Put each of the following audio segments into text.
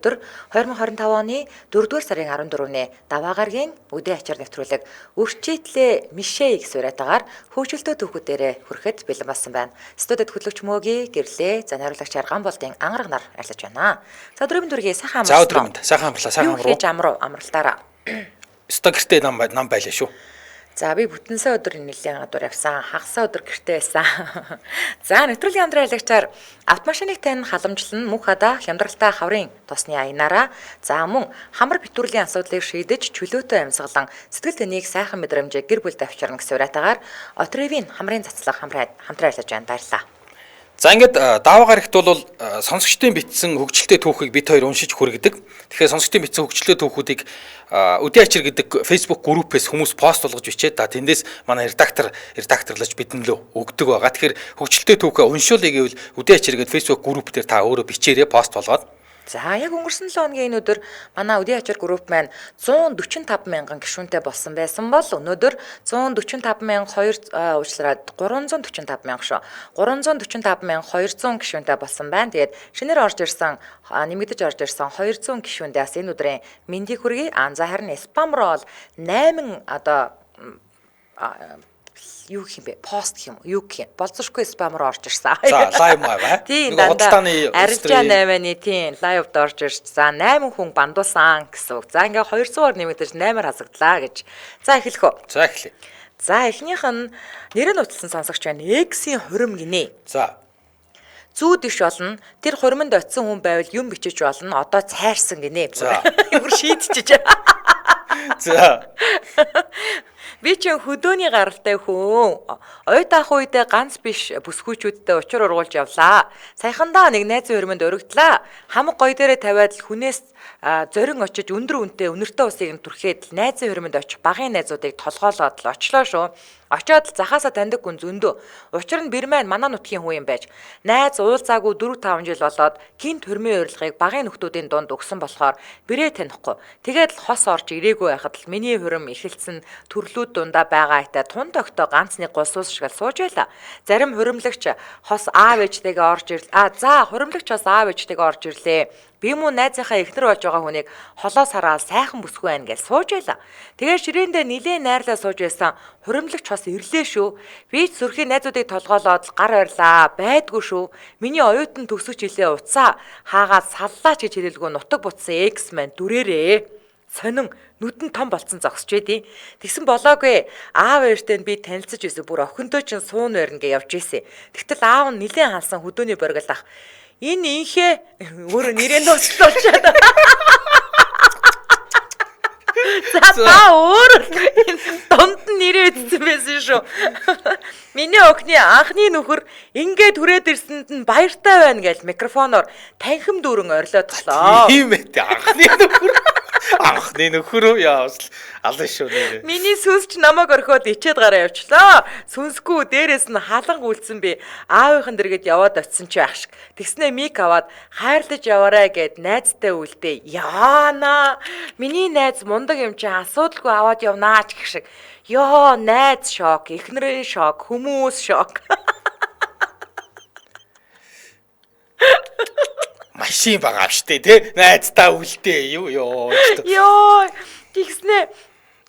Өдөр 2025 оны 4-р сарын 14-ний даваа гарагийн үдээ ачаар нэвтрүүлэг Өрчийтлээ Мишэй гэсэн уриатаагаар хөгжилтэй түүхүүдээрээ хүрэхэд бэлэн болсон байна. Студид хөтлөгч Мөги гэрлээ за найруулагч Арган болдын ангараг нар арилж байна. За өдрийн мэнд хүргэе, сайхан За амарсан өдрийн уу? мэнд. Сайхан амарлаа, сайхан Юу амруу. хийж амруу амралтаараа? Өстой гэртээ нам нам байлаа шүү. За би бүтэнсээ өдөр нэлийн гадуур явсан. Хагасаа өдөр гэртээ байсан. За нэвтрүүлгийн хамтран ажиллагчаар автомашиныг тань халамжлан мөнх хадаа хямдралтай хаврын тосны аянаараа за мөн хамар битүүрлийн асуудлыг шийдэж чөлөөтэй амьсгалан сэтгэл тэнийг сайхан мэдрэмжээ гэр бүлд авчирна гэсэн уриатаагаар Отревийн хамрын цацлага хамтран ажиллаж байна. Баярлалаа. За ингээд даваа гарагт бол сонсогчдын бичсэн хөгжилтэй түүхийг бит хоёр уншиж хүргэдэг. Тэгэхээр сонсогчдын бичсэн хөгжилтэй түүхүүдийг Үдээ ачир гэдэг Facebook группээс хүмүүс пост болгож бичээд та тэндээс манай редактор редакторлож бидэн лөө өгдөг байгаа. Тэгэхээр хөгжилтэй түүхээ уншуулъя гэвэл Үдээ ачир гэдэг Facebook групп дээр та өөрөө бичээрэй пост болгоод. За яг өнгөрсөн 7 хоногийн энэ өдөр манай Үдийн ачир групп маань 145 мянган гишүүнтэй болсон байсан бол өнөөдөр 145 мянга хоёр уучлаарай 345 мянга шүү. 345 мянга 200 гишүүнтэй болсон байна. Тэгээд шинээр орж ирсэн нэмэгдэж орж ирсэн 200 гишүүндээ бас энэ өдрийн мэндийг хүргэе. Аа за харин спам руу бол 8 одоо юу гэх юм бэ? Пост гэх юм уу? Юу гэх юм? Болзошгүй спам руу орж ирсэн. За лайв мав аа. Тийм Нөгөө дандаа худалдааны арилжаа улс төрийн 8-ны тийм лайвд орж ирж за 8 хүн бандуулсан гэсэн үг. За ингээ 200-аар нэмэгдэж 8-аар хасагдлаа гэж. За эхлэх үү. За эхлэе. За эхнийх нь нэр нь уталсан сонсогч байна. X-ийн хурим гинэ. За Зүүд иш болно. Тэр хуримд очисон хүн байвал юм бичиж болно. Одоо цайрсан гинэ. За. Бүр шийдчихэж. За. Би чинь хөдөөний гаралтай хүн. Оюут ах үедээ ганц биш бүсгүйчүүдтэй учир ургуулж явлаа. Саяхандаа нэг найзын хөрмөнд өргөдлөө. Хамаг гой дээрээ тавиад л хүнээс зорин очиж өндөр үнэтэй үнэртэй усыг нь түрхээд л найзын хөрмөнд очих багын найзуудыг толгоолоод л очлоо шүү. Очоод л захаасаа таньдаг хүн зөндөө. Учир нь бэр маань манай нутгийн хүн юм байж. Найз уулзаагүй 4 5 жил болоод гинт хөрмийн урилгыг багын нөхдүүдийн дунд өгсөн болохоор бэрээ танихгүй. Тэгээд л хос орж ирээгүй байхад л миний хурим эхэлсэн төрлүүд дундаа байгаа айтай тун тогтоо ганц нэг гулсуус шиг л сууж байла. Зарим хуримлагч хос аав ээжтэйгээ орж ирл. А за хуримлагч хос аав ээжтэйгээ орж ирлээ. Би мөн найзынхаа эхнэр болж байгаа хүнийг холоос хараад сайхан бүсгүй байна гэж сууж байла. Тэгээд ширээндээ нилээн найрлаа сууж байсан хуримлагч хос ирлээ шүү. Би ч сүрхийн найзуудыг толгоолоод л гар ойрлаа. Байдгүй шүү. Миний оюутан төгсөж илээ уцаа хаагаад саллаач гэж хэлэлгүй нутаг бутсан экс маань дүрээрээ. Сонин нүдэн том болцсон зогсож байдیں۔ Тэгсэн болоогүй. Аав ээртэй нь би танилцаж байсан. Бүр охинтой чинь суун барина гэж явж исэн. Тэгтэл аав нь нилээн халсан хөдөөний боргол ах. Энэ инхээ өөрөө нэрээ нууцлуулчаад. За та өөрөө дунд нь нэрээ үтсэн байсан шүү. Миний охины анхны нөхөр ингээд хүрээд ирсэнд нь баяртай байна гэж микрофоноор танхим дүүрэн орилоодглоо. Тийм ээ анхны нөхөр. Анхны нөхөр үү яавал алан шүү нэрээ. Миний сүнс ч намайг орхиод ичээд гараа явчлаа. Сүнсгүй дээрээс нь халан гүйлцэн би аавынхан дэргэд яваад очисон чи ах шиг. Тэгснээ мик аваад хайрлаж яваарай гэд найзтай үлдээ. Яана. Миний найз мундаг юм чи асуудалгүй аваад явнаа ч гэх шиг. Йоо найз шок, эхнэрийн шок, хүмүүс шок. Машин байгаа штэ тий. Найздаа үлдээ юу ёо. Йоо тэгснээ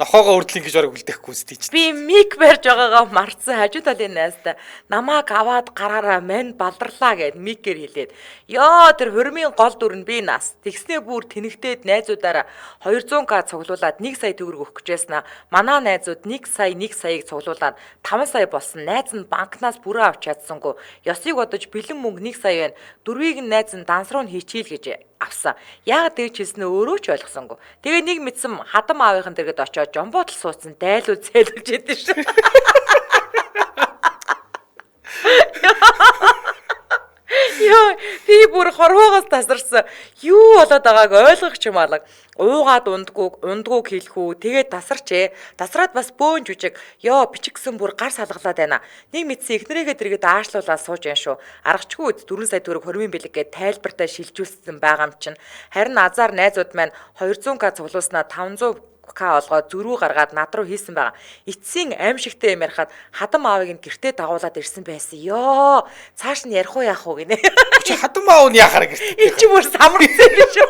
Нохоогоо үрдэл ингэж бараг үлдээхгүй үстэй чи. Би мик барьж байгаагаа мартсан хажуу талын найзтай намайг аваад гараараа мань баларлаа гэд микээр хэлээд. Ёо тэр хурмын гол дүр нь би нас. Тэгснээ бүр тэнэгтээд найзуудаараа 200к цуглуулад 1 сая төгрөг өгөх гэжсэн аа. Манай найзууд 1 сая 1 саяыг цуглуулад 5 сая болсон. Найз нь банкнаас бүрэн авч чадсангүй. Ёсыг бодож бэлэн мөнгө 1 сая байна. Дөрвийг нь найз нь данс руу нь хийчихье гэж авсан. Яг тэгж хэлсэн нь өөрөө ч ойлгосонгүй. Тэгээ нэг мэдсэн хадам аавынхан дэргэд очиод жомботл суудсан дайлуул зайлуулж идэв шүү. Йоо, би бүр хорвоогоос тасарсан. Юу болоод байгааг ойлгох ч юм алга. Уугаад ундгүйг хэлэх үү. Тэгээд тасарчээ. Тасраад бас бөөн жүжиг. Йоо, бичигсэн бүр гар салгалаад байна. Нэг мэдсэн эхнэрээгээ дэргэд аашлуулаад сууж яан шүү. Аргачгүй үз 4 сая төгрөг хормын бэлэг гээд тайлбартай шилжүүлсэн байгаа юм чинь. Харин азар найзууд маань 200к цуглуулснаа 500к олгоод зөрүү гаргаад над руу хийсэн байгаа. Эцсийн аимшигтэй юм ярихад хадам аавыг нь гэртээ дагуулад ирсэн байсан. Йоо, цааш нь ярих уу яах уу гинэ. Чи хадам аав нь яхаар гэртээ. Эн чи бүр самарсан юм шүү.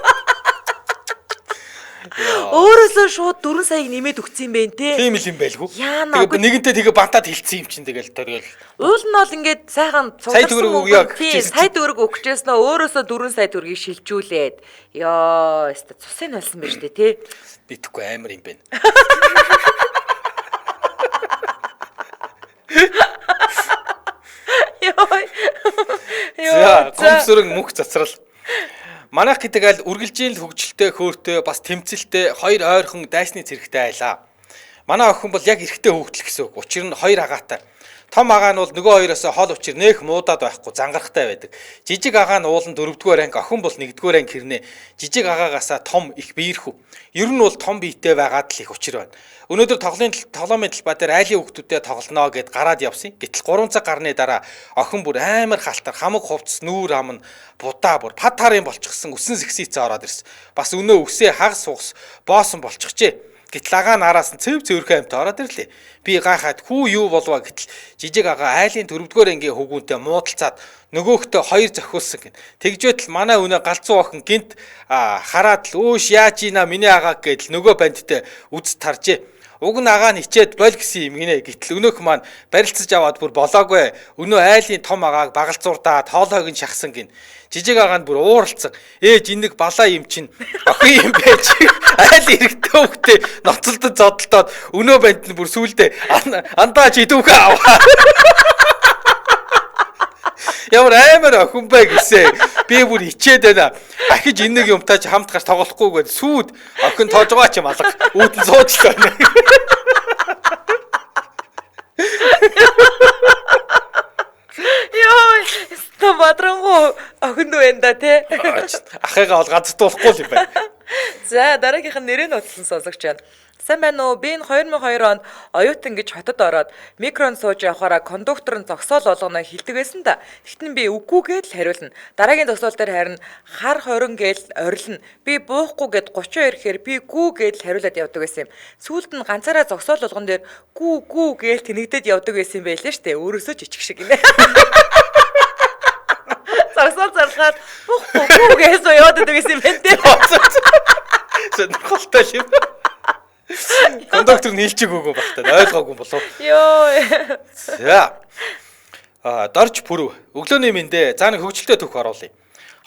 Өөрөөсөө шууд 4 саяг нэмээд өгсөн юм бэ те. Тийм л юм байлгүй. Яана, Тэгээ нэгэнтээ тэгээ бантаад хилцсэн юм чинь тэгэл төргээл. Уул нь бол ингээд сайхан Сая төгрөг өгье Тийм, гэжсэн сая төгрөг өгчээсэн нь өөрөөсөө 4 сая төгрөгийг шилжүүлээд. Йоо, өстө цусын болсон байж тээ те. Битгэхгүй амар юм байна. Йоо. За, гомсөрөн мөнх цацрал. Манайх гэдэг айл үргэлжийн л хөгжилтэй хөөртэй бас тэмцэлтэй хоёр ойрхон дайсны цэрэгтэй айлаа. Манай охин бол яг эрэгтэй хүүхдэл гэсэн үг. Учир нь хоёр агаатай. Том агаа нь бол нөгөө хоёроос хол учир нэх муудаад байхгүй зангарахтай байдаг. Жижиг агаа нь уулан дөрөвдүгээр анги, охин бол нэгдүгээр анги хэрнээ. Жижиг агаагаасаа том их биерхүү. Ер нь бол том биетэй байгаад л их учир байна. Өнөөдөр тоглоомын талбай дээр айлын хүүхдүүдтэй тоглоно гэд гараад явсан. Гэтэл 3 цаг гарны дараа охин бүр амар халтар, хамаг хувцас, нүүр ам нь будаа бүр пад тарын болчихсон өсөн сэгсийцээ ороод ирсэн. Бас өнөө үсээ хагас хугас боосон болчихжээ. Гэтэл агаа нь араас нь цэв цэвэрхэн амьт ороод ирлээ. Би гайхаад хүү юу болваа гэтэл жижиг агаа айлын дөрөвдүгээр ангийн хөвгүүнтэй муудалцаад нөгөөхтөө хоёр зохиулсан гин. Тэгжээтэл манай өнөө галзуу охин гинт хараад л өөш яаж ийна миний агаа гэдэл нөгөө бандтай үз таржээ. Уг нь агаа нь хичээд боль гэсэн юм гинэ. Гэтэл өнөөх маань барилцаж аваад бүр болоогүй. Өнөө айлын том агааг багалзуурдаад хоолойг нь шахсан гин. Жижиг агаа нь бүр ууралцсан. Ээж энэ нэг балаа юм чинь охин юм байж айл эрэгтэй хөвгтэй ноцолдод зодолдоод өнөө банд нь бүр сүулдэ андаа чи дүүхэ аваа. Ямар амар охин бай гэсэн. Би бүр хичээд байна. Ахиж энэ нэг юмтай чи хамт гарч тоглохгүй гээд сүйд охин тоож байгаа ч юм алга. Үүдэн сууж л байна. Йоо, өстө бадрангу охин дүү энэ да те. Ахыгаа бол газардуулахгүй л юм байна. За, дараагийнх нь нэрээ нууцлан сонсогч байна. Сайн байна уу? Би энэ 2002 онд оюутан гэж хотод ороод микрон сууж явахаараа кондуктор нь зогсоол болгоно хэлдэг байсан да. Тэгтэн би үгүй гээд л хариулна. Дараагийн зогсоол дээр харин хар 20 гээл орилно. Би буухгүй гээд 32 ирэхээр би гүү гээд л хариулаад явдаг байсан юм. Сүүлд нь ганцаараа зогсоол болгон дээр гүү гүү гээл тэнэгдээд явдаг байсан юм байлээ штэ. Өөрөөсөө ч ичих шиг гинэ. Зогсоол зарлахад буухгүй гүү гээсөө яваад байдаг байсан юм байна те. Сонирхолтой юм. Кондуктор нь хэлчих үгүй баг та ойлгоогүй болов. Йоо. За. Дорж пүрв. Өглөөний мэндэ. За нэг хөгжилтэй түүх оруулъя.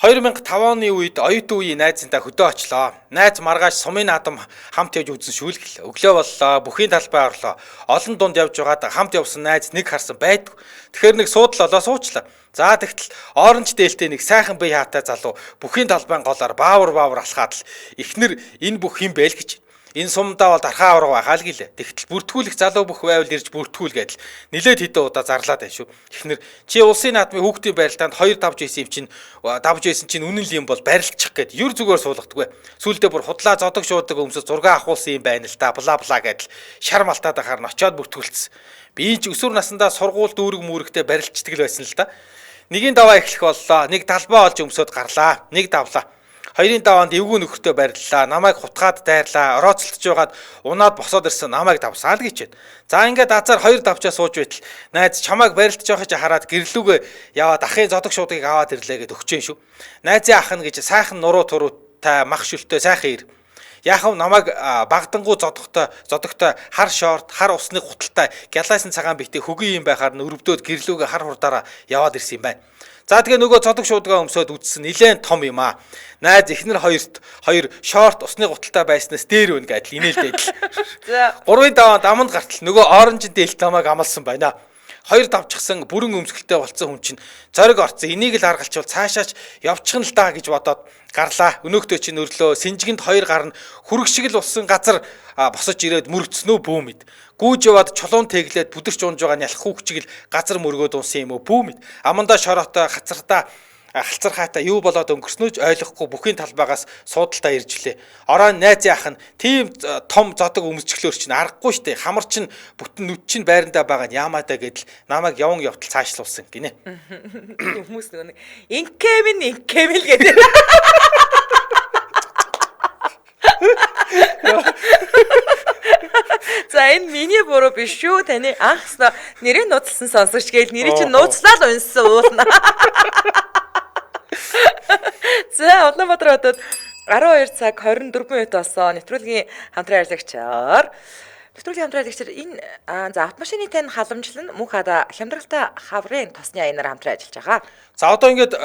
2005 оны үед оюутан үеийн найзынтаа хөдөө очлоо. Найз маргааш сумын наадам хамт явж үзэн шүүлгэлээ. Өглөө боллоо, бүхийн талбай орлоо. Олон дунд явж байгаад хамт явсан найз нэг харсан байдгүй. Тэгэхээр нэг суудлаа олоо суучлаа. За тэгтэл оранж дээлтэй нэг сайхан бие хаатай залуу бүхийн талбайн голоор баавар баавар алхаад л эхнэр энэ бүх юм бэ л гэж. Энэ сумдаа бол дархаа авраг байхаа л гэлээ. Тэгтэл бүртгүүлэх залуу бүх байвал ирж бүртгүүл гэдэл нилээд хэдэн удаа зарлаад байна шүү. Эхнэр чи улсын наадмын хүүхдийн барилдаанд 2 давж байсан юм чинь давж байсан чинь үнэн л юм бол барилдчих гэд ер зүгээр суулгадаггүй. Сүүлдээ бүр худлаа зодог шуудаг өмсөж зураг авахулсан юм байна л да бла бла гэдэл шар малтаад ахаар нь очиод бүртгүүлсэн. Би ч өсвөр насндаа сургууль дүүрэг үүрэгтэй барилдчихдаг л байсан л да. Нэгийн даваа эхлэх боллоо. Нэг талбай олж өмсөд гарлаа. Нэг давлаа. Хоёрын даваанд эвгүй нөхөртөө бариллаа. Намайг хутгаад дайрлаа. Орооцолтож байгаад унаад босоод ирсэн намайг давсаа л гэж байна. За ингээд азар хоёр давчаа сууж байтал найз чамайг барилдаж байхаж хараад гэрлүүгээ яваад ахын зодог шуудыг аваад ирлээ гэд өгчэн шүү. Найзын ах нь гэж сайхан нуруу туруутай мах шүлтөө сайхан ир. Яахав намайг багдангуу зодогтой хар шорт, хар усны гуталтай гялайсан цагаан битээ хөгийн юм байхаар нөрөвдөөд гэрлүүгээ хар хурдаараа яваад ирсэн юм байна. За тэгээ нөгөө зодог шуудгаа өмсөөд үтсэн нилээн том юм аа. Найз эхнэр хоёр шорт усны гуталтай байснаас дээр өн гэдэл инээлдээд л. За. Гурвын даваанд аманд гартал нөгөө оранжин дээлт намайг амлсан байна. Хоёр давчихсан бүрэн өмсгөлтэй болцсон хүн чинь зориг орцсон. Энийг л аргалчвал цаашаач явчихна л даа гэж бодоод гарлаа. Өнөөхтөө чинь өрлөө. Сэнжигэнд хоёр гар нь хүрэг шиг л усан газар босож ирээд мөрөгцсөн үү бүү мэд. Гүүж яваад чулуун тэглээд бүдэрч унж байгаа нялх хүүхчиг л газар мөргөөд унсан юм уу бүү мэд. Амандаа шороотой хацартаа халцархаатай юу болоод өнгөрснөө ч ойлгохгүй бүхийн талбайгаас суудалдаа ирж лээ. Орой найзын ах нь тийм том зодог өмсчлөөр чинь аргагүй штэ. Хамар чинь бүтэн нүд чинь байрандаа байгаа нь яамаатай гэдэл намайг яван явтал цаашлуулсан гинэ. Хүмүүс нөгөө нэг инкемин инкемэл гэдэг. За энэ миний буруу биш шүү. Таны анх нэрээ нууцлсан сонсогч гээл нэрийг чинь нууцлаа л унссан уулна. За Улаанбаатар хотод 12 цаг 24 минут болсон. Нэвтрүүлгийн хамтран ажиллагчаар Нэвтрүүлгийн хамтран ажиллагчаар энэ за автомашины тань халамжлал нь мөнх хада хямдралтай хаврын тосны аянаар хамтран ажиллаж байгаа. За одоо ингээд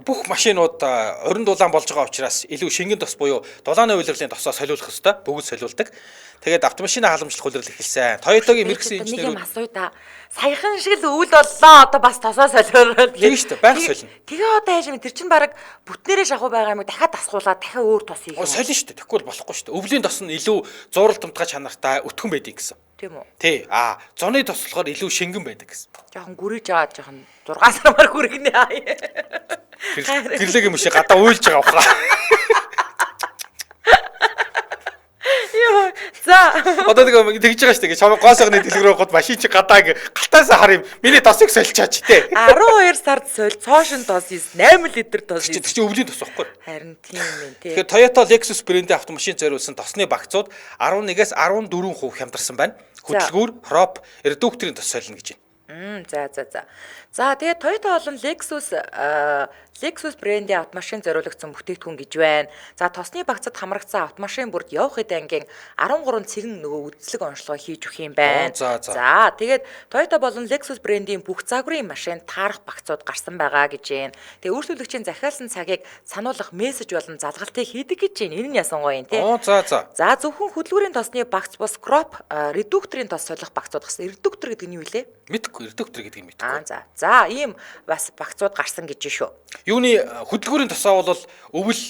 бүх машинууд орон дулаан болж байгаа учраас илүү шингэн тос буюу дулааны улирлын тосоо солиулах ёстой. Бүгд солиулдаг. Тэгээд автомашины халамжлах улирал эхэлсэн. Toyota-гийн мэргэсэн инженерүүд нэг юм асууя да. Саяхан шиг л үйл боллоо. Одоо бас тосоо солиорол. Тийм шүү дээ. Байнга солино. Тэгээ одоо яаж юм тэр чинь баг бүтнээрээ шахуу байгаа юм дахиад тасгуулаад дахиад өөр тос хийх юм. Солино шүү дээ. Тэгэхгүй бол болохгүй шүү дээ. Өвлийн тос нь илүү зурал тумтгай чанартай өтгөн байдаг гэсэн. Тийм үү? Тий. А зуны тос болохоор илүү шингэн байдаг гэсэн. Жохон гүрэж аваад жохон 6 сармаар хүргэнэ. Гэрлэг юм шиг гадаа уйлж байгаа ухаа. Йоо. За. Одоо нэг тэгж байгаа шүү дээ. Чамайг гоо сайхны дэлгүүр гот машин чи гадаа ингээ галтаасаа хар юм. Миний тосыг сольчаач те. 12 сард соль цоошин тос 8 литр тос. Тэр чи өвлийн тос байхгүй. Харин тийм ээ те. Тэгэхээр Toyota Lexus брендийн автомашин зориулсан тосны багцууд 11-ээс 14% хямдарсан байна. Хөдөлгүүр, хроп, редукторын тос солино гэж байна. За за за. За тэгээд Toyota болон Lexus брендийн автомашин зориулагдсан бүтээгдэхүүн гэж байна. За тосны багцад хамрагдсан автомашин бүрд явах хэд ангийн 13 цэгэн нөгөө үзлэг онцлогоо хийж өгөх юм байна. За тэгээд Toyota болон Lexus брендийн бүх загварын машин таарах багцууд гарсан байгаа гэж байна. Тэгээд үйлчлүүлэгчийн захиалсан цагийг сануулгах мессеж болон залгалтыг хийдэг гэж байна. Энэ нь ясан гоё юм тий. За за. За зөвхөн хөдөлгүүрийн тосны багц бус кроп редукторын тос солих багцууд гарсан. Редуктор гэдэг нь юу вэ? Мэдгүй, редуктор гэдгийг мэдгүй. За. За ийм бас багцууд гарсан гэж шүү. Юуны хөдөлгүүрийн тосоо бол өвөл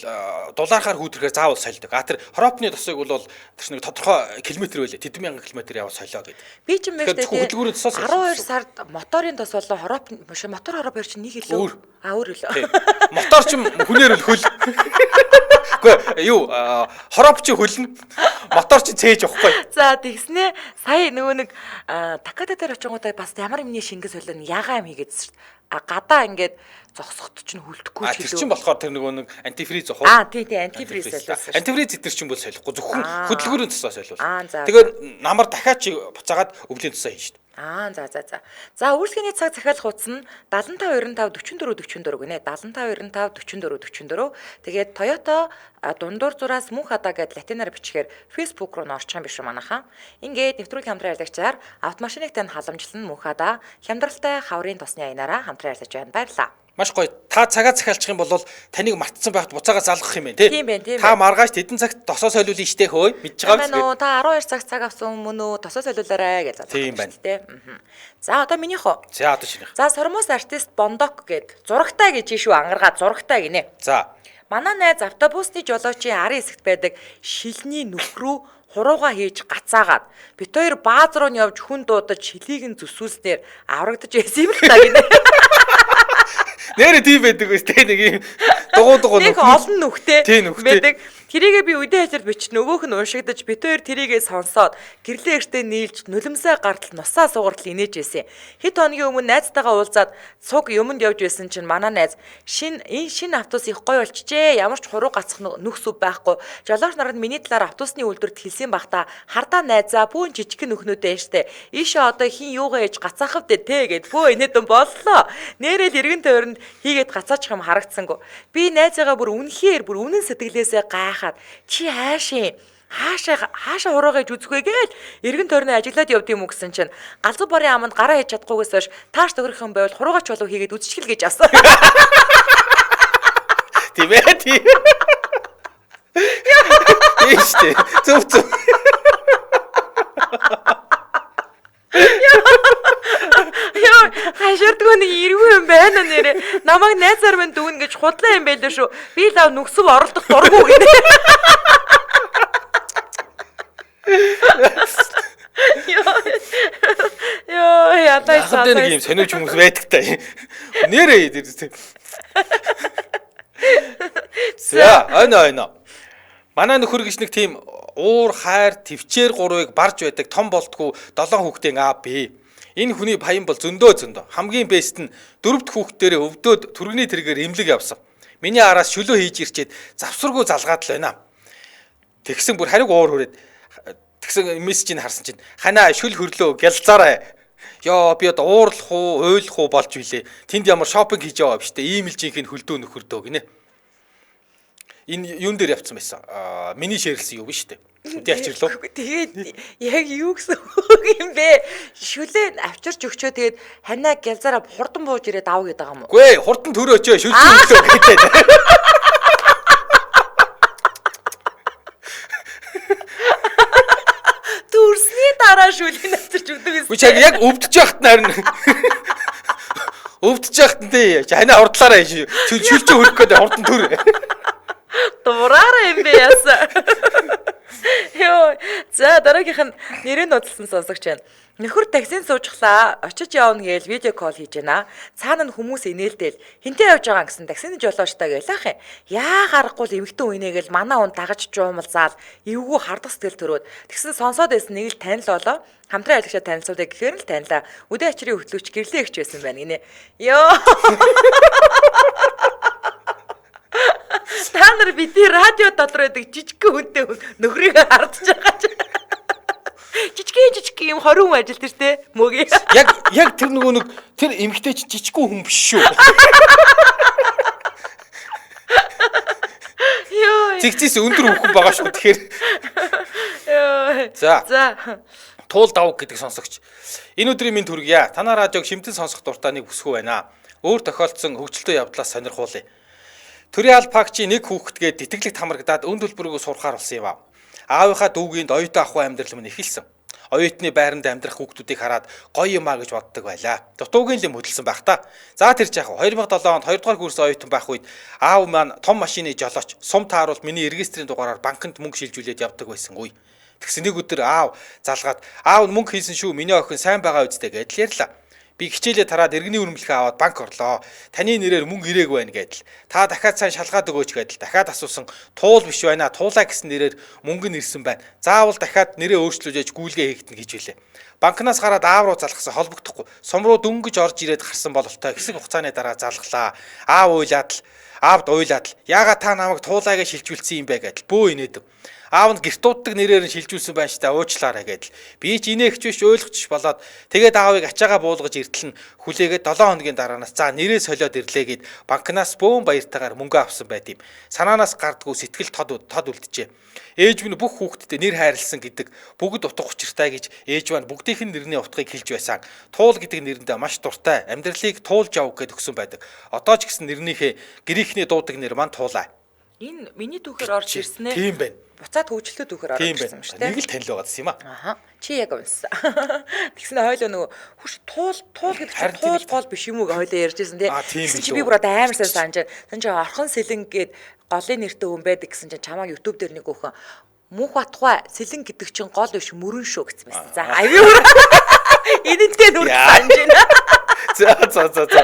дулаархаар хүүтрэхээр заавал сольдог. А тэр хропны тосыг бол тэр нэг тодорхой километр байлээ. Тэдэн мянган километр яваад солио гэдэг. Би ч юм байна шүү дээ. Хөдөлгүүрийн тосоо 12 сард моторын тос болон хроп мотор хроп хоёр чинь нэг илүү. А өөр илүү. Мотор ч хүнээр л хөл. Үгүй юу хроп чи хөлнө. Мотор чи цээж явахгүй. За тэгснээ сая нөгөө нэг Таката дээр очингуудаа бас ямар юмны шингэн солино ягаан юм хийгээдсэн шүү дээ. А гадаа ингээд зогсоход чинь хүлдэхгүй ч илүү. Тэр чинь болохоор тэр нөгөө нэг антифриз ах уу? Аа тий тий антифриз солиулсан. Антифриз тэр чинь бол солихгүй. Зөвхөн хөдөлгүүрийн тосоо солиул. Тэгээд намар дахиад чи буцаагаад өвлийн тосоо хийн шүү дээ. Аа за за за. За үйлчлэгээний цаг захиалах утас нь 75 95 44 44 гинэ. 75 95 44 44. Тэгээд Toyota дундуур зураас мөнх хадаа гэд латинаар бичгээр Facebook руу н орчих юм биш үү манайхаа. Ингээд нэвтрүүлгийн хамтран ажиллагчаар автомашиныг тань халамжлан мөнх хадаа хямдралтай хаврын тосны аянаараа хамтран ажиллаж байна. Баярлалаа. Маш гоё. Та цагаа захиалчих юм бол таныг мартсан байхад буцаага залгах юм байна тий. Тийм байна, тийм. Та маргааш тэдэн цагт тосоо солиулна штэ хөөе. Мэдж байгаа юм. Та 12 цаг цаг авсан мөн үү? Тосоо солиулаарай гэж залгах юм байна тий. За одоо минийх үү? За одоо шинийх. За Сормоос артист Бондок гэд зурагтай гэж шүү ангаргаа зурагтай гинэ. За. Манай найз автобусны жолоочийн арын хэсэгт байдаг шилний нүх рүү хурууга хийж гацаагаад бит хоёр бааз руу нь явж хүн дуудаж шилийг нь зүсүүлснээр аврагдаж байсан юм л та гинэ. Нэрэ тийм байдаг үст те нэг юм дугуй нэг олон нүхтэй байдаг. Тэрийгээ би үдэ хажир бич нөгөөх нь уншигдаж бит хоёр тэрийгээ сонсоод гэрлээ эртээ нийлж нулимсаа гартал нусаа сугартал инээж байсан. Хэд хоногийн өмнө найзтайгаа уулзаад цуг юмд явж байсан чинь манай найз энэ шинэ автобус их гоё болчихжээ. Ямар ч хуруу гацх нүх сүв байхгүй. Жолооч нарт миний талаар автобусны үйлдвэрт хэлсэн бах та хардаа найзаа бүүн жижигхэн нөхнүүдээ штэ. Ийшээ одоо хин юугаа ээж гацаах вэ те гэд бөө инээдэн боллоо. Нэрэл эргэн тойронд хийгээд гацаачих юм харагдсангүй. Би найзаагаа бүр үнэхээр бүр үнэн сэтгэлээсээ гайхаад чи хаашаа хаашаа хуруугаа иж үзэх вэ гээл эргэн тойрноо ажиглаад явд юм уу гэсэн чинь галзуу барын аманд гараа хийж чадахгүйгээс хойш тааш төгрөх юм байвал хуруугаач болов хийгээд үзчихэл гэж авсан. Тийм ээ тийм. Тийм шүү дээ. Зөв зөв. Яа, хашаардгүй нэг эргүй юм байна нэрэ. Намайг найзаар минь дүүнэ гэж худлаа юм байлээ шүү. Би лав нүгсэв оролдох дургу гинэ. Йоо, ядаа цаа. Нэг юм сониуч хүмүүс байдаг та. Нэрэ тэр. За, ойно. Манай нөхөр гэж нэг тийм уур хайр төвчээр гурвыг барж байдаг том болдгоо 7 хүүхдийн аа би. Энэ хүний паян бол зөндөө. Хамгийн бест нь 4 дахь хүүхддэрээ өвдөөд түргэний тэргээр имлэг явсан. Миний араас шөлөө хийж ирчээд завсаргүй залгаад л байна. Тэгсэн бүр хариуг уур хүрээд тэгсэн мессежийг харсан чинь ханаа шүл хөрлөө гялзаарай. Йоо би одоо уурлах уу, уйлах уу болж билээ. Тэнд ямар шопинг хийж яваа биш үү? Ийм л жинхэнэ хөлдөө нөхөрдөө гинэ. Энэ юун дээр явцсан байсан. Миний share лсэн юу биш үү? Үдийн ачир лөө. Тэгээд яг юу гэсэн үг юм бэ? Шүлээ авчирч өгчөө тэгээд ханаа гялзаараа хурдан бууж ирээд ав гэдэг юм уу? Үгүй ээ, хурдан төрөө өчөө шүлжин өглөө гэдэг. Төрсний дараа шүлийг авчирч өгдөг юм. Үгүй яг өвдөж яхад нь харин өвдөж яхад нь тий ханаа хурдлаараа шүлжин хөрөх гэдэг хурдан төр. Дураараа юм бэ яасан. Йоо. За дараагийнх нь нэрийг нууцлсан сонсогч байна. Нөхөр таксинд суужглаа. Очиж явна гээл видео кол хийж байна. Цаана нь хүмүүс инээлдээл. Хинтээ явж байгаа гэсэн таксины жолоочтой гээл ах юм. Яа харахгүй л эмэгтэй үенэгээл манай хүн дагаж жуумалзаал эвгүй хардах сэтгэл төрөөд. Тэгсэн сонсоод байсан нэг л танил болоо. Хамтран ажиллагчаа танилцуулъя гэхээр л танилаа. Үдэ ачрын хөтлөгч гэрлээ ихч байсан байна гинэ. Йоо. Та нар бидний радио дотор байдаг жижигхэн хүнтэй нөхрийг хардж байгаа ч. Жижигхэн жижиг юм 20 хүн ажилтэр те мөгийн. Яг тэр нөгөө нэг тэр эмэгтэй чинь жижигхэн хүн биш шүү. Йоо. Зэгцээс өндөр хүн байгаа шүү тэгэхээр. Йоо. За. За. Туул давг гэдэг сонсогч. Энэ өдрийн минь төргийа. Танаа радиог шимтэн сонсох дуртай нэг бүсгүй байна. Өөр тохиолдсон хөгжилтэй явдлаас сонирхуулъя. Төрийн аль пагчийн нэг хүүхэдгээд тэтгэлэгт хамрагдаад өн төлбөрөөгөө сурахаар болсон юм аа. Аавынхаа дүүгийн оюутан ахуй амьдрал минь эхэлсэн. Оюутны байранд амьдрах хүүхдүүдийг хараад гоё юм а гэж боддог байлаа. Дутуугийн лим хөдөлсөн байх та. За тэр жаах 2007 онд 2 дугаар курс оюутан байх үед аав маань том машины жолооч сум тааруул миний регистрийн дугаараар банкнд мөнгө шилжүүлээд явдаг байсан үе. Тэгсэн нэг өдөр аав залгаад аав мөнгө хийсэн шүү миний охин сайн байгаа үсттэй гэдэл ярьлаа. Би хичээлээ тараад иргэний үнэмлэхээ аваад банк орлоо. Таны нэрээр мөнгө ирээгүй байна гэдэл. Та дахиад сайн шалгаад өгөөч гэдэл. Дахиад асуусан туул биш байна. Туулаа гэсэн нэрээр мөнгө нь ирсэн байна. Заавал дахиад нэрээ өөрчлөж ээж гүйлгээ хийгдэнэ гэж хэлээ. Банкнаас гараад аав руу залгасан холбогдохгүй. Сум руу дөнгөж орж ирээд гарсан бололтой хэсэг хугацааны дараа залглаа. Аав уйлаад л аавд уйлаад л яагаад та намайг туулаа гэж шилжүүлсэн юм бэ гэдэл. Бөө инээдэв. Аав нь гэрт дууддаг нэрээр нь шилжүүлсэн байна штэ уучлаарай гэдэл. Би ч инээгч биш ойлгоч болоод тэгээд аавыг ачаагаа буулгаж иртэл нь хүлээгээд 7 хоногийн дараанаас за нэрээ солиод ирлээ гэд банкнаас бөөн баяртайгаар мөнгө авсан байт юм. Санаанаас гардггүй сэтгэл тод үлджээ. Ээж минь бүх хүүхдэд нэр хайрлсан гэдэг бүгд утга учиртай гэж ээж маань бүгдийнх нь нэрний утгыг хэлж байсан. Туул гэдэг нэрэндээ маш дуртай. Амьдралыг туулж яв гэд өгсөн байдаг. Одоо ч гэсэн нэрнийхээ гэрийнхний дуудаг нэр маань туулаа. Энэ миний түүхээр орж ирсэн ээ. Тийм байна. Буцаад хөгжилтэй түүхээр орж ирсэн юм шүү дээ. Нэг л танил байгаа гэсэн юм аа. Аха. Чи яг унссан. Тэгсэн хойлоо нөгөө хүш туул туул гэдэг чинь туул гол биш юм уу гэж хойлоо ярьж байсан тий. Тэгсэн чи би бүр одоо амар сайн санаж байна. Сан чи орхон сэлэн гээд голын нэртэй хүн байдаг гэсэн чинь чамааг YouTube дээр нэг өөхөн мөнх батхуй сэлэн гэдэг чинь гол биш мөрөн шүү гэсэн байсан. За аяа бүр энэнтэй нүр санаж байна. За за за за.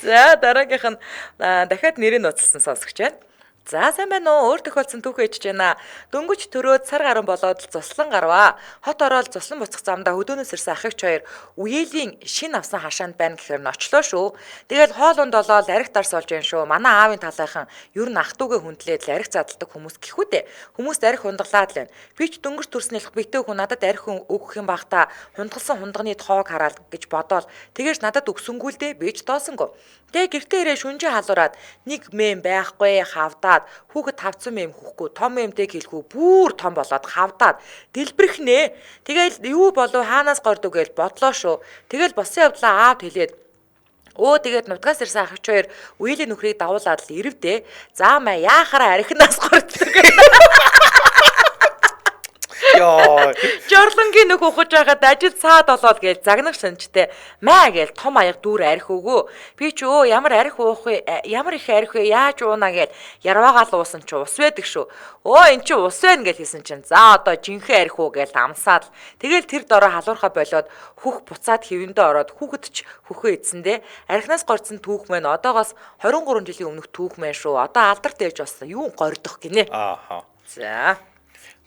За дараагийнх нь дахиад нэрийг нууцлсан сонсогч байна. За сайн байна уу? Өөр тохиолдсон түүхээ ичж байна. Дөнгөж төрөөд сар гарan болоод л зуслан гарваа. Хот ороод зуслан буцах замдаа хөдөөнөөс ирсэн ах эгч хоёр үеэлийн шин авсан хашаанд байна гэхээр ночлоо шүү. Тэгэл хоол унд болоод арх дарс болж байна шүү. Манай аавын талынхан ер нь ах дүүгээ хүндлээд л арх задалдаг хүмүүс гэхүү дээ. Хүмүүст арх хундаглаад л байна. Би ч дөнгөж төрснөлх битээ хүн надад арх өгөх юм бах та хундагласан хундганы тоог хараал гэж бодоол. Тэгээс надад өгсөнгүү л дээ би ч тоосонгүй. Тэгээ гэртээ ирээ шүнжин халуураад нэг мэм байхгүй хавдаад хүүхэд 500 мэм хөхгүй том мэмтэй хэлэхүү бүр том болоод хавдаад дэлбэрэх нэ. Тэгэл юу болов хаанаас гордог гэж бодлоо шүү. Тэгэл босон явдлаа аавд хэлээд өө тэгээд нутгаас ирсэн ах эгч хоёр үеийн нөхрийг дагуулад л ирэвдэ. За маа яахаараа архинаас гордог. Йоо. Жорлонгийн нөх ухаж байхад ажил цаад болоод гээл загнах шинжтэй. Маа гээл том аяга дүүр арх өгөө. Би ч өө ямар арх уух вэ? Ямар их арх вэ? Яаж ууна гээл ярваагаал уусан чи ус байдаг шүү. Өө эн чи ус байна гэл хэлсэн чинь за одоо жинхэнэ арх уу гээл амсаад л. Тэгэл тэр дорой халуурхаа болоод хөх буцаад хэвэндээ ороод хүүхэд ч хөхөө эзэндээ архинаас горцсон түүх мэн одоогоос 23 жилийн өмнөх түүх мэн шүү. Одоо алдарт ээж болсон. Юу гордох гинэ. Ааха. За.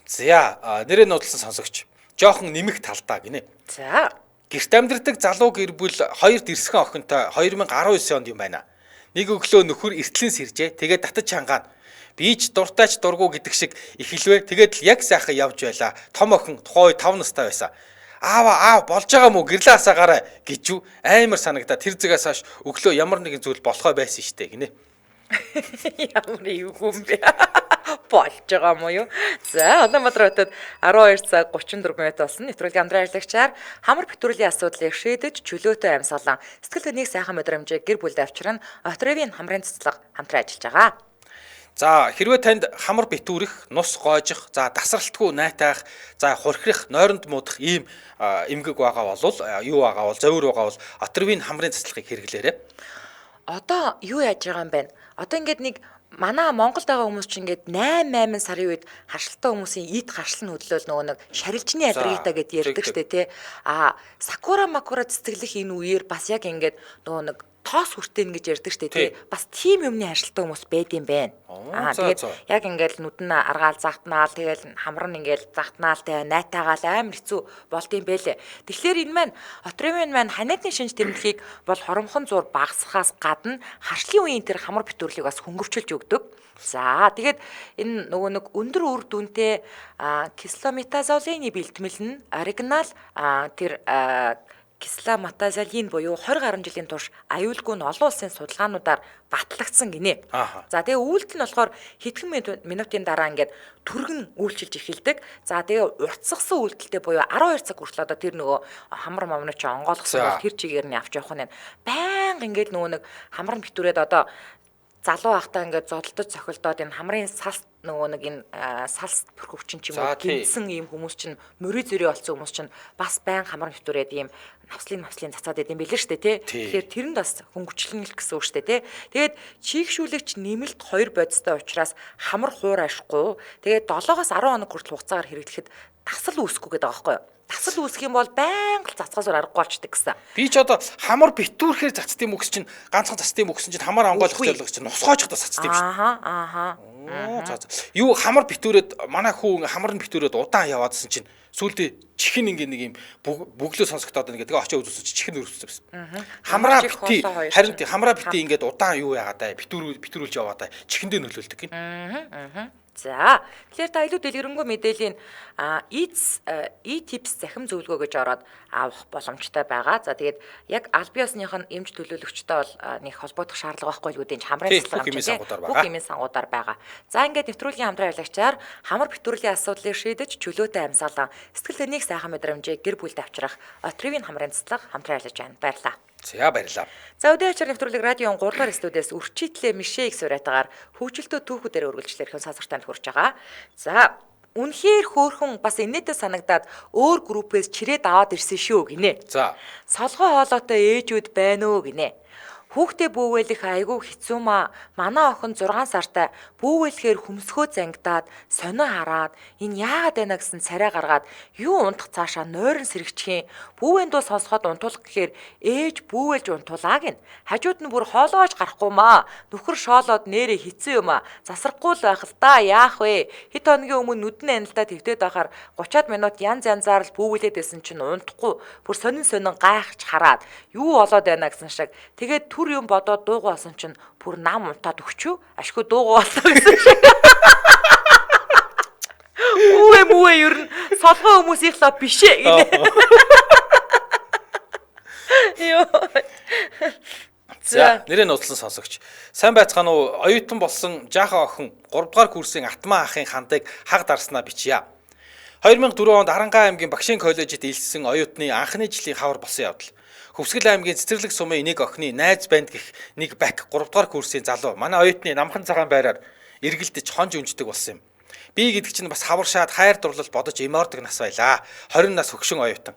За нэрээ нуудлсан сонсогч. Жохон нэмэх талдаа гинэ. За. Гэрт амьдардаг залуу гэр бүл хоёр дэрсгэн охинтой 2019 онд юм байна. Нэг өглөө нөхөр эртлэн сэржээ. Тэгээд татаж чангаана. Би ч дуртайч дургу гэдэг шиг эхэлвэ. Тэгээд л яг сайхан явж байлаа. Том охин тухайн үед 5 настай байсан. Аава аав болж байгаа мó гэрлээ асаагаарай гэж юу амар санагдаа. Тэр зэгээс хойш өглөө ямар нэгэн зүйл болохоо байсан штэ гинэ. Ямар юу юм бэ? Болж байгаа юм уу юу? За, Улаанбаатар хотод 12 цаг 34 минут болсон. Нэвтрүүлгийн хамтран ажиллагчаар хамар битүүрлийн асуудлыг шийдэж чөлөөтэй амьсгалан сэтгэл хөдлөлийн сайхан мэдрэмжийг гэр бүлд авчирна. Отревийн хамрын цэцлэг хамтран ажиллаж байгаа. За хэрвээ танд хамар битүүрэх, нус гоожих, за тасралтгүй найтаах, за хурхирах, нойронд муудах ийм эмгэг байгаа болвол юу байгаа бол зовир байгаа бол Отревийн хамрын цэцлэгийг хэрэглээрэй. Одоо юу яаж байгаа юм бэ? Одоо ингээд нэг манай Монголд байгаа хүмүүс чинь ингээд 8 8 сарын үед харшилтай хүмүүсийн эд харшил нь хөдлөөл нөгөө нэг шарилжны аллергитай гэд ярьдаг штэ тий. А сакура макура цэцэглэх энэ үеэр бас яг ингээд нөгөө нэг тоос хүртэн гэж ярьдаг штэ тий. Бас тийм юмны харшилтай хүмүүс байд юм байна. Аа тэгээд яг ингээд нүд нь аргаал загтнаал тэгэл хамар нь ингээд загтнаал тий найтаагаал амар хэцүү болд юм бэлээ. Тэгэхээр энэ маань Отревын маань ханиадны шинж тэмдгийг бол хоромхон зуур багасгахаас гадна харшлын үеийн тэр хамар битүүрлийг бас хөнгөвчилж өгдөг. За тэгээд энэ нөгөө нэг өндөр үр дүнтэй кислометазолины бэлтгэл нь оригинал тэр кисломатазолин буюу 20 гаруй жилийн турш аюулгүй нь олон улсын судалгаануудаар батлагдсан гинэ. За тэгээ үйлдэл нь болохоор хэдхэн минутын дараа ингээд түргэн үйлчилж эхэлдэг. За тэгээ уртсгсан үйлдэлтэй буюу 12 цаг хүртэл одоо тэр нөгөө хамар момны чи онгойлгосон бол тэр чигээр нь авч явах нь байнга ингээд нөгөө нэг хамар нь битүүрээд одоо залуу байхдаа ингээд зодолдож цохилдоод энэ хамрын салс нөгөө нэг энэ салс пөрхөвчин ч юм уу гинсэн ийм хүмүүс чинь мөрий зөрий болсон хүмүүс чинь бас байн хамар нэвтрээд ийм навслын цацаад идэм билээ шүү дээ тий. Тэгэхээр тэрэнд бас хөнгөвчлөн л гэсэн үг шүү дээ тий. Тэгээд чийгшүүлэгч нэмэлт 2 бодистой учраас хамар хуур ашихгүй. Тэгээд 7-оос 10 хоног хүртэл хугацаагаар хэрэглэхэд тасал үүсэхгүй гэдэг байгаа байхгүй юу? Тасал үүсэх юм бол байнга л цацхаас аргагүй болчдөг гэсэн. Би ч одоо хамар битүүрхээр цацд юм үгс чинь ганцхан цацд юм үгсэн чинь хамар онгойлгох зорилго чинь нусгоожхдоо цацд юм шүү. Ааха. За. Юу хамар битүүрээд манай хүү хамар нь битүүрээд удаан яваадсэн чинь сүүлдээ чихэн ингээ нэг юм бүглөө сонсогдоод ингээ тэгээ очиж үзсэн чинь чихэн өрөвсөн байсан. Хамраа бити харин хамраа бити ингээд удаан юу яагаад аа битүүрүүлж яваад аа чихэндээ нөлөөлдөг гин. За тэгэхээр та илүү дэлгэрэнгүй мэдээллийн e-tips захим зөвлөгөө гэж ороод авах боломжтой байгаа. За тэгээд яг аль биесных нь эмч төлөөлөгчтэй бол нэг холбогдох шаардлага байхгүй л үүдэн хамрын цэцлэг бүх эмийн сангуудаар байгаа. За ингээд нэвтрүүлгийн хамтран ажиллагчаар хамар битүүрлийн асуудлыг шийдэж чөлөөтэй амьсгалан сэтгэл хөдлөлийн сайхан мэдрэмжийг гэр бүлд авчрах Отревийн хамрын цэцлэг хамтран ажиллаж байна. Баярлалаа. За баярлалаа. За өдөө ачаар нэвтрүүлэг радион 3 дугаар студиэс үрчитлээ мишээ их сурайтагаар хөгжилтөө түүхүүдээр үргэлжлэх хэрхэн сонсогчтанд хүрч байгаа. За үнэхээр хөөхөн бас инээдээ санагдаад өөр группээс чирээд аваад ирсэн шүү гинэ. За солгой хоолойтой ээжүүд байна уу гинэ. Хүүхдээ бүүвэлэх айгүй хэцүү маа. Манай охин 6 сартай бүүвэлэхээр хөмсгөө зангидаад сонио хараад энэ яагаад байна гэсэн царай гаргаад юу унтах цаашаа нойрон сэрэгчхийн бүүвэн дуу сонсоход унтуулах гэхээр ээж бүүвэлж унтуулаа гин. Хажууд нь бүр хоолоож гарахгүй маа. Нүхэр шоолоод нэрээ хэцүү юм а. Засрахгүй л байх л да. Яах вэ? Хэд хоногийн өмнө нүдэн анилдаа твтээд байхаар 30-аад минут янз янзаар л бүүвэлээд байсан чинь унтахгүй. Бүр сонин сонин гайхаж хараад юу болоод байна гэсэн шиг. Тэгээд түр юм бодоод дуугүй болсон чинь бүр нам унтаад өгчүү. Ашгүй дуугүй боллоо гэсэн шиг. Үгүй мүгэ ер нь солгой хүмүүсийн л биш ээ гинэ. Йоо. За нэрээ нууцлан сонсогч. Сайн байцгаана уу? Оюутан болсон жаахан охин 3 дугаар курсын Атмаа ахын хандыг хаг дарснаа бичье. 2004 онд Арангаан аймгийн багшийн коллежид илссэн оюутны анхны жилийн хавар болсон явдал. Хөвсгөл аймгийн Цэцэрлэг сумын нэг охины найз банд гэх нэг бак 3 дугаар курсын залуу манай оюутны намхан цагаан байраар эргэлдэж хонж үнждэг болсон юм. Би гэдэг чинь бас хавар шаад хайр дурлал бодож эмоордог нас байлаа. 20 нас хөгшин оюутан.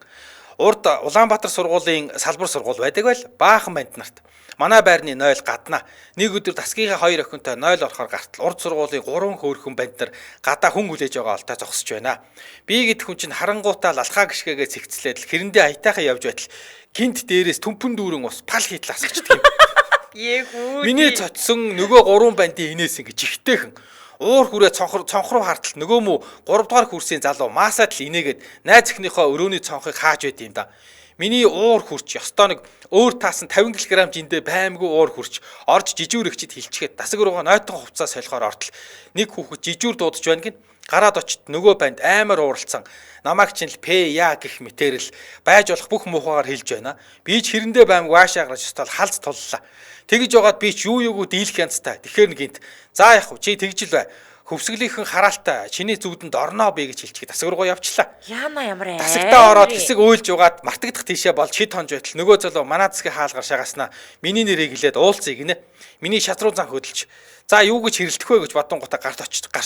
Урд Улаанбаатар сургуулийн салбар сургууль байдаг байл баахан банд нарт. Манай байрны 0 гадна нэг өдөр дасгийнхаа хоёр охинтой 0 орохоор гартал урд сургуулийн 3 хөөрхөн банд нар гадаа хүн хүлээж байгаа олтой зогсож байна. Би гэдэг хүн чинь харангуутаа лалхаа гიშгээгээ цэгцлээд л хэрэндээ аятайхан явж байтал гинт дээрээс төмпөн дүүрэн ус пал хийтэл асгачдаг юм. Ээхүү. Миний цоцсон нөгөө 3 бандын инээс ингэ жигтэйхэн уур хүрээ цонх руу хартал нөгөө мүү 3 дугаар курсын залуу маасаад л инээгээд найз өхнийхөө өрөөний цонхыг хааж байд юм да. Миний уур хурч ёстой нэг өөр таасан 50 кг жиндээ баймгүй уур хурч орж жижүүр эгчид хилчгээд дасаг руугаа нойтон хувцас солихоор ортол нэг хүүхэд жижүүр дуудаж байна гин гараад очт нөгөө банд амар ууралцсан намайг чинь л пэ я гэх мэтэрл байж болох бүх муухайгаар хэлж байна. Би ч хэрэндээ баймг waашаа гарч ёстой халз туллаа. Тэгж жоод би ч юу юугүй дийлэх янзтай. Тэгэхээр гинт за яах вэ чи тэгж л бай. Хөвсгөлийнхэн хараалтай чиний зүудэнд орноо би гэж хэлчихээ дасаг руугаа явчлаа. Яна ямар ээ. Дасагтаа ороод хэсэг уйлж угаад мартагдах тийшээ болж хит хонж байтал нөгөө залуу манай засгийн хаалгаар шагаснаа миний нэрийг хэлээд уулзъя гинэ. Миний шат руу зан хөдөлж за юу гэж хэрэлдэх вэ гэж бодонгуудаа гарч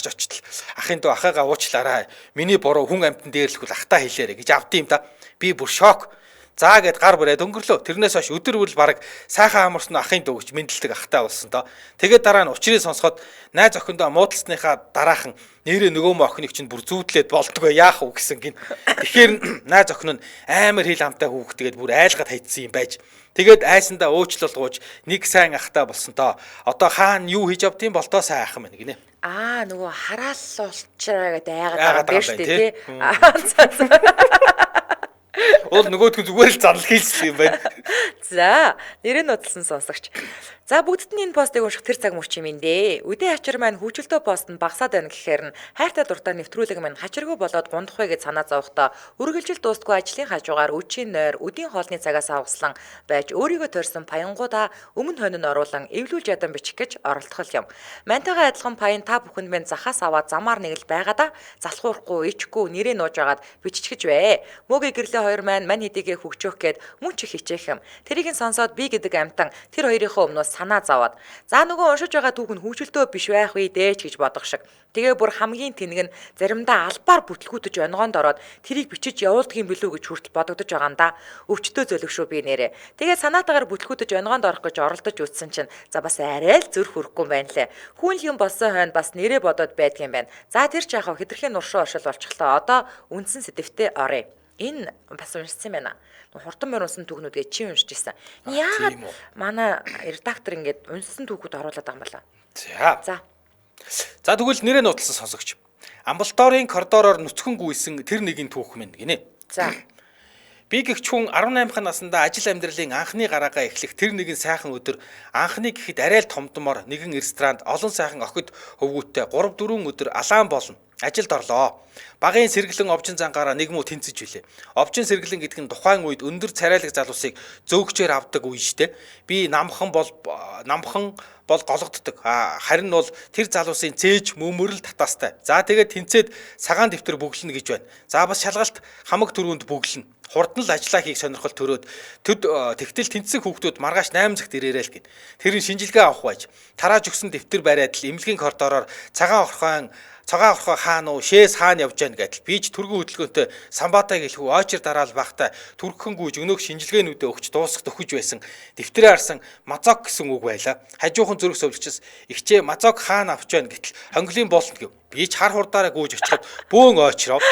очтол. Ахын дүү ахыгаа уучлаарай. Миний буруу хүн амьтан дээрлэхүүл ахтаа хэлээрэ гэж авдсан юм да. Би бүр шок. За гэд гар бүрээд өнгөрлөө. Тэрнээс хойш өдөр бүр бараг сайхан амарсан ахын дүү гэж мэндэлдэг ахтай болсон доо. Тэгээд дараа нь учрыг сонсоход найз охиндоо муудалсныхаа дараахан нэрээ нөгөө мө охиныг чинь бүр зүүдлээд болдгоо яах вэ гэсэн гин. Тэгэхээр найз охин нь амар хил амтай хүүхдэгээд бүр айлгаад хайцсан юм байж. Тэгээд айсандаа уучлал гууж нэг сайн ахтай болсон доо. Одоо хаана юу хийж авдığım болтоо сайн ах юм байна гинэ. Аа нөгөө хараалуулчаа гэдэг айгаад Айгаад байгаа юм байгаа байна юм шүү байна, дээ тий. Аа за за. Уул нөгөөдг нь зүгээр л занал хийлсэн юм байна. За, нэрээ нуудалсан сонсогч. За, бүгдд нь энэ постыг унших тэр цаг мөч юм дээ. Үдээ хачир маань хөгжилтөө пост нь багасаад байна гэхээр нь хайртай дуртай нэвтрүүлэг маань хачиргүй болоод гундах вэ гэж санаа зовхдоо үргэлжил дуустгүй ажлын хажуугаар үчийн нойр, үдийн хоолны цагаас авгаслан байж өөрийгөө тойрсон паянгуудаа өмнө хойно нь оруулан эвлүүлж ядан бичих гэж оролдох юм. Мантайгаа адилхан паян та бүхэнд минь захаас аваад замаар нэг л байгаадаа залхуурахгүй, ичихгүй нэрээ нууж агаад биччихэж вэ. Мөг гэрлээ хоёр маань мань хэдийгээ хөгжөөх гээд мөн ч их хичээх юм. Тэрийг нь сонсоод би гэдэг амтан тэр хоёрынхоо өмнөөс санаа зовоод за нөгөө уншиж байгаа түүх нь хөгжилтөө биш байх үе дээ ч гэж бодох шиг. Тэгээ бүр хамгийн тэнэг нь заримдаа албаар бүтлгүүтэж онгоонд ороод тэрийг бичиж явуулдаг юм билүү гэж хүртэл бодогдож байгаа юм да. Өвчтөө зөлөг шүү би нэрээ. Тэгээ санаатаагаар бүтлгүүтэж онгоонд орох гэж оролдож үзсэн чинь за бас арай л зүрх хүрэхгүй юм байна лээ. Хүн л юм болсон хойно бас нэрээ бодоод байдгийн байна. За тэр ч яхав хэтэрхийн нуршуу оршил болчихлоо. Одоо үндсэн сэдэвтээ оръё. Энэ бас уншсан байна. Хурдан морь унсан түүхнүүдгээ чи уншиж ирсэн. Яагаад тийм үү. манай редактор ингээд унссан түүхүүд оруулаад байгаа юм болоо. За. За. За тэгвэл нэрээ нуудлсан сонсогч. Амбулаторийн коридороор нүцгэн гүйсэн тэр нэгin түүх минь гинэ. За. Би гэгч хүн 18 наснда ажил амьдралын анхны гараагаа эхлэх тэр нэгэн сайхан өдөр анхны гэхэд арай л томдмоор нэгэн ресторанд олон сайхан охид хөвгүүттэй 3 4 өдөр алаан болно. Ажилд орлоо. Багын сэргэлэн овжин зангаараа нэг муу тэнцэж билээ. Овжин сэргэлэн гэдэг нь тухайн үед өндөр царайлаг залуусыг зөөгчээр авдаг үе штэ. Би намхан бол голгоддог. Харин бол тэр залуусын цээж мөмөрл татаастай. За тэгээд тэнцээд цагаан дэвтэр бөглөнө гэж байна. За бас шалгалт хамаг түрүүнд бөглөнө. Хурдан л ажиллаа хийх сонирхол төрөөд төд тэгтэл тэнцсэн хүүхдүүд маргааш 8 цагт ирээрэй л гин. Тэр нь шинжилгээ авах байж. Тарааж өгсөн дэвтэр бариад л эмнэлгийн коридороор цагаан орхой хаана уу шээс хаана явж байна гэдэл би ч түргэн хөдөлгөөнтэй самбаатай гэлхүү очир дараал байхдаа түргхэн гүйж өнөөх шинжилгээнүүдээ өгч дуусах төхөж байсан. Дэвтрээ харсан мазок гэсэн үг байлаа. Хажуухан зүрх сувлчс ихчээ мазок хаана авч байна гэтэл хонглын болтно гэв. Би ч хар хурдаараа гүйж очиход бөөн очров.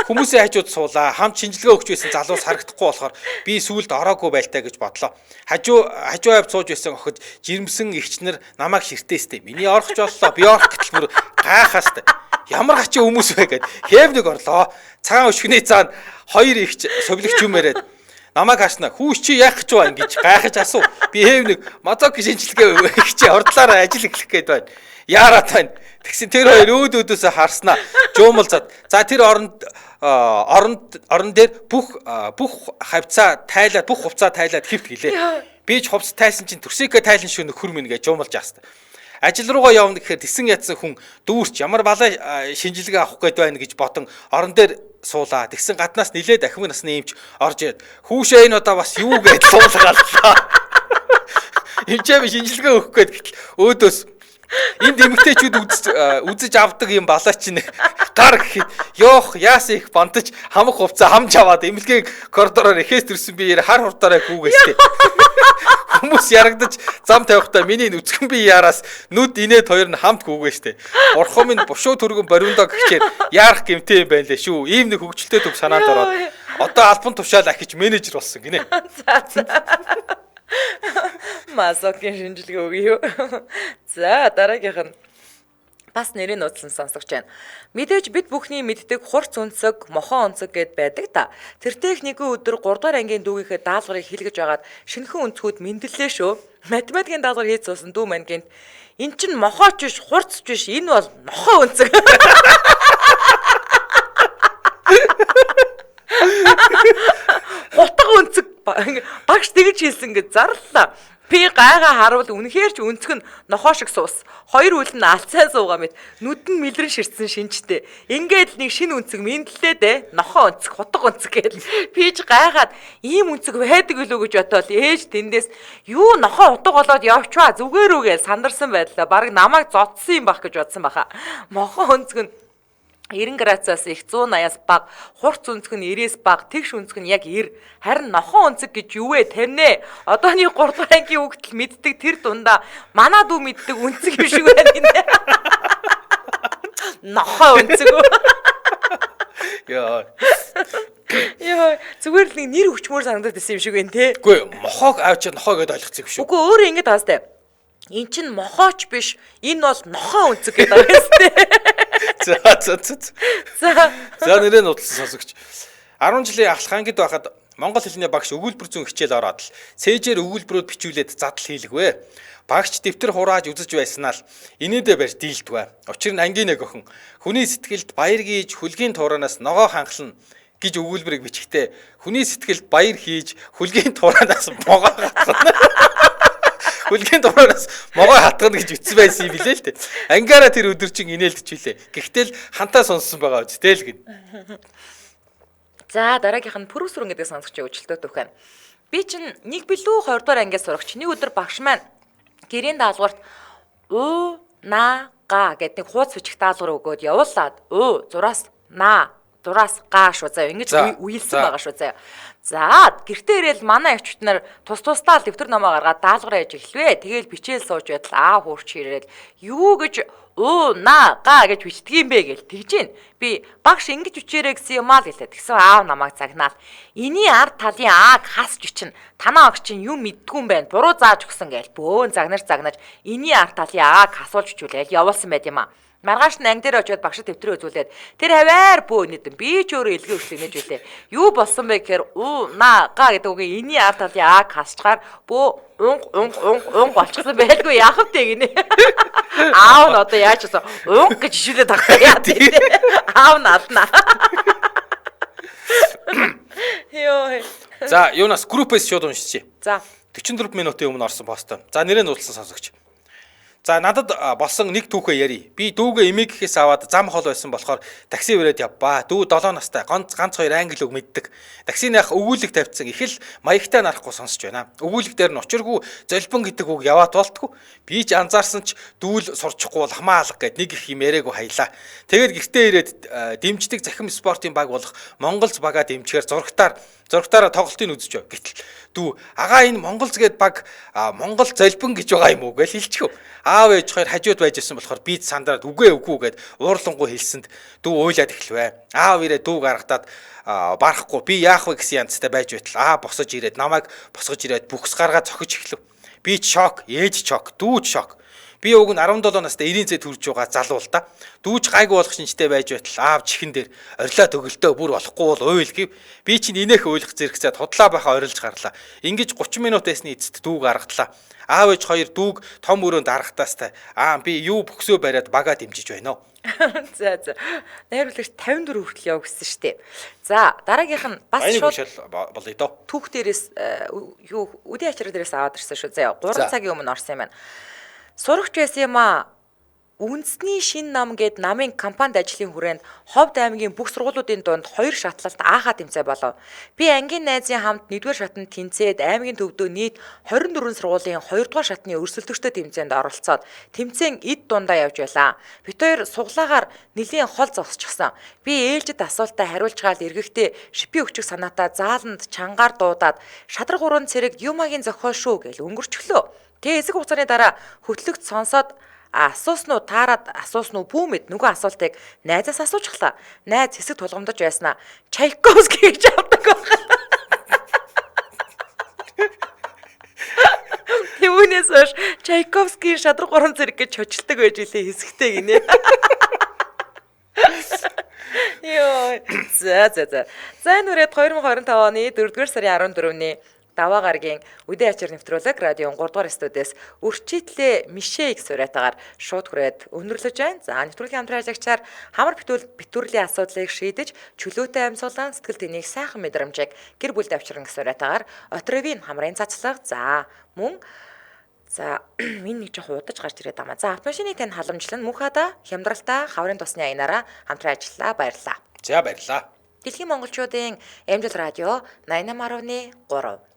Хүмүүсийн хажууд суулаа. Хамт шинжилгээ өгч байсан залуус харагдахгүй болохоор би сүүлд ороогүй байлтай гэж бодлоо. Хажуу авд сууж байсан охид жирэмсэн эгчнэр намайг ширтээстэй. Миний орох ч боллоо. Би орох гэтэл бүр гайхаастай. Ямар хачин хүмүүс вэ гэд хэв нэг орлоо. Цагаан өшгөний цаана хоёр эгч совлогч юм яриад намайг харснаа. Хүүш чи яах гэж байна гэж гайхаж асуу. Би хэв нэг мазок шинжилгээ эгчээ ордлаараа ажил эхлэх гээд байна. Яарад байна. Тэгсэн тэр хоёр өөд өөдөөсөө харснаа. Жуумал зад. За тэр оронд дээр бүх хавцаа тайлаад бүх хувцаа тайлаад хөвт гэлээ. Би ч хувц тайлсан чинь төрсөйкө тайлан шүү нөхөр минь гэж жуумалж аасан. Ажил руугаа явна гэхээр тэсэн ятсан хүн дүүрч ямар балай шинжилгээ авах гээд байна гэж бодон орон дээр суулаа. Тэгсэн гаднаас нилээд ахмаг насны эмч орж ирээд хүүшээ энэ удаа бас юу гэж суулгаллаа. Эмчээ би шинжилгээ өгөх гээд гэтэл өөдөөс энд эмэгтэйчүүд үзэж авдаг юм балаа чинь гар гэхэд ёох яасан их бантаж хамаг хувцас хамж аваад эмнэлгийн коридороор эхээс төрсөн би хар хурдаараа гүүгээстэй. Хүмүүс ярагдаж зам тавихтаа миний нүцгэн би яараас нүд инээд хоёр нь хамт гүүгээстэй. Бурхан минь бушуу түргэн бориундоо гिचээр яарах гэмтэй юм байна лээ шүү. Ийм нэг хөгжилтэй төв санаанд ороод одоо албан тушаал ахиж менежер болсон гинэ. За за. Масокийн шинжилгээ өгье юу. За дараагийнх нь Бас нэрийг нууцлан сонсогч байна. Мэдээж бид бүхний мэддэг хурц өнцөг, мохон өнцөг гэд байдаг та. Тэртээх нэгэн өдөр 3 дугаар ангийн дүүгийнхээ даалгаврыг хийлгэж байгаад шинэхэн өнцгүүд мэндлээ шүү. Математикийн даалгавар хийж суусан дүү маань гинт эн чинь мохооч биш, хурц биш, энэ бол нохоо өнцөг. Хутга өнцөг багш тэгж хэлсэн гэж зарлаа. Би гайгаа харуул үнэхээр ч өнцөг нь нохоо шиг суус. Хоёр үл нь алцайн суугаа мэт. Нүд нь мэлрэн ширтсэн шинжтэй. Ингээд л нэг шинэ өнцөг мэндлээ дээ. Нохоо өнцөг, хутга өнцөг гэл. Би ч гайхаад ийм өнцөг байдаг үлээ гэж бодоол ээж тэндээс юу нохоо хутга болоод явчваа зүгээр үү гэж сандарсан байдлаа. Бараг намайг зодсон юм бах гэж бодсон баха. Мохоо өнцөг нь 90 градусаас их 180-аас бага, хурц өнцөг нь 90-ээс бага, тэгш өнцөг нь яг 90. Харин нохон өнцөг гэж юу вэ? Тэрнэ. Одооний 3 дугаар ангийн хүүхдэл мэддэг тэр дундаа манай дүү мэддэг өнцөг юм шиг байна гинэ. Нохоо өнцөг. Яа. Йоо, зүгээр л нэг нэр өчмөр санагдаад байсан юм шиг байна те. Үгүй мохоог авчид нохоо гэдээ ойлгоцсон юм шүү. Үгүй өөрөө ингэж таастай. Эн чинь мохооч биш, энэ бол нохоо өнцөг гэдэг байгаа юм те. За за за. За. За нэрээ нуудлсан сонсогч. 10 жилийн ахлах ангид байхад монгол хэлний багш өгүүлбэр зүүн хичээл ороод л цээжээр өгүүлбэрүүд бичүүлээд задал хийлгвэ. Багш дэвтэр хурааж үзэж байснаа л инээдээ барь дийлдвэ. Учир нь ангийн нэг охин хүний сэтгэлд баяр гийж хүлгийн туураанаас ногоо ханхлна гэж өгүүлбэрийг бичгтээ хүний сэтгэлд баяр хийж хүлгийн туураанаас могоо хатгана. Хүлгийн дугаараас могой хатгана гэж үтсэн байсан юм билээ л дээ. Ангиараа тэр өдөржин инээлдчихлээ. Гэхдээ л хантаа сонссон байгаа үстэй л гин. За дараагийнх нь Пүрүсрэн гэдэг сонсогчийн өчлөлтөө түүх байна. Би чинь нэг билүү 20 дугаар ангиас сурагч. Нэг өдөр багш маань гэрийн даалгаварт у на га гэдэг нэг хууц бичих даалгавар өгөөд явуулаад у зураас на зураас га шүү заяа. Ингэж үеилсэн байгаа шүү заяа. За гэртээ ирээл манай эгчүүд нар тус тусдаа дэвтэр номоо гаргаад даалгавар яаж эхлэвэ. Тэгээл бичээл сууж байтал аа хуурч ирээл юу гэж уу на га гэж бичдэг юм бэ гэл тэгж гин. Би багш ингэж бичээрэй гэсэн юм аа л гэлээ. Тэгсэн аав намайг загнаал. Эний ард талын ааг хасч чинь танаа огч чинь юм мэддгүй юм байна. Буруу зааж өгсөн гээл бөөн загнаж загнаж эний ард талын ааг хасуулж бичүүлээл явуулсан байт юм аа. Маргааш нь анги дээр очиод багшид дэвтрээ үзүүлээд тэр хаваар бөө нэгдэн би ч өөрөө илгээ өршлөг нэж үлээ. Юу болсон бэ гэхээр уу на га гэдэг үгийн эний ард талын ааг хасчгаар бөө унг унг унг унг болчихсон байлгүй яах вэ гинэ. Аав нь одоо яаж гэсэн унг гэж ишүүлээд байгаа яа тий. Аав нь ална. Йоо. За юунаас группээс шууд уншичи. За 44 минутын өмнө орсон постой. За нэрээ нууцлан сонсогч. За надад болсон нэг түүхээ ярий. Би дүүгээ эмээгээс аваад зам хол байсан болохоор такси өрөөд явбаа. Дүү 7 настай ганц ганц хоёр англи үг мэддэг. Таксины ах өгүүлэг тавьсан их л маягтай нарахгүй сонсч байна. Өгүүлэг дээр нь учиргүй золбон гэдэг үг яваат болтгүй. Би ч анзаарсан ч дүүл сурчихгүй бол хамаа алга гэд нэг их юм яриаггүй хаялаа. Тэгээд гэртээ ирээд дэмждэг захим спортын баг болох Монголз багаа дэмжихээр зурагтаараа тоглолтыг үзэж байв. Гэтэл дүү агаа энэ Монголз гээд баг Монгол золбон гэж байгаа юм уу гэж хэлчихв. Аав ээж хоёр хажууд байж исэн болохоор би сандраад үгүй үгүй гэд уурлангуй хэлсэнд дүү уйлаад эхлэвэ. Аав ирээ дүү гаргадаад барахгүй би яах вэ гэсэн янзтай байж байтал аа босож ирээд намайг босгож ирээд бүхс гаргаа цохиж эхлэв. Би ч шок, ээж шок, дүү ч шок. Би уг нь 17 настай 90 цай төрж байгаа залуу л да. Дүүж гайгүй болох шинжтэй байж байтал аав чихэн дээр орилоо төгөлтөө бүр болохгүй бол уйл гэв. Би чинь инех уйлах зэрэгцээд худлаа байхаа орилж гарлаа. Ингэж 30 минут байсны эцэст дүүг аргадлаа. Аав ээж хоёр дүүг том өрөөнд аргатаастай. Аа би юу бөхсөө бариад багаа дэмжиж байна уу? За за. Найруулагч 54 хүртэл яв гэсэн шүү дээ. За дараагийнх нь бас шууд болъё доо. Түүх дээрээс юу үдийн ачаар дээрээс аваад ирсэн шүү. За 3 цагийн өмнө орсон юм байна. Сурагч байсан юм аа. Үндэсний шин нам гээд намын компанид ажлын хүрээнд Ховд аймгийн бүх сургуулиудын дунд 2 шатлалт ааха тэмцээн болов. Би ангийн найзын хамт 1-р шатанд тэнцээд аймгийн төвдөө нийт 24 сургуулийн 2-р шатны өрсөлдөгчтэй тэмцээнд оролцоод тэмцээн эд дундаа явж байлаа. Бид хоёр суглаагаар нэлийн хол зогсчихсон. Би ээлжид асуултаа хариулж гаал эргэхдээ шипи өчиг санаатаа зааланд чангаар дуудаад шадар гурван цэрэг Юмагийн зохиол шүү гэж өнгөрчлөө. Тэгээ хэсэг хугацааны дараа хөтлөгч сонсоод асуусан уу таарад асуусан уу бүү мэд нөгөө асуултыг найзаас асуучглаа. Найз хэсэг тулгамдаж байснаа Чайковский гэж авдаг байна. Түүнээс хойш Чайковскийн шадраг гурван зэрэг гэж чочилдог байж илээ хэсэгтэй гинэ. Йоо. За за за. За энэ үрээд 2025 оны 4-р сарын 14-ний даваа гарагийн үдэ ачаар нэвтрүүлэг радио 3 дугаар студиэс өрчитлээ Мишээ их сурайтагаар шууд хүрээд өндөрлөж байна. За нэвтрүүлгийн хамтран ажиллагчаар хамар битүүрлийн асуудлыг шийдэж чөлөөтэй амьсгалан сэтгэл тэнийг сайхан мэдрэмжийг гэр бүлд авчирна гэсэн сурайтагаар Отревийн хамрын цацлага за мөн за энэ нэг жоох удаж гарч ирээд байгаа маа. За автомашины тань халамжлан мөнхада хямдралтай хаврын тусны аянаараа хамтран ажиллалаа. Баярлалаа. За баярлалаа. Дэлхийн монголчуудын MJ радио 88.3.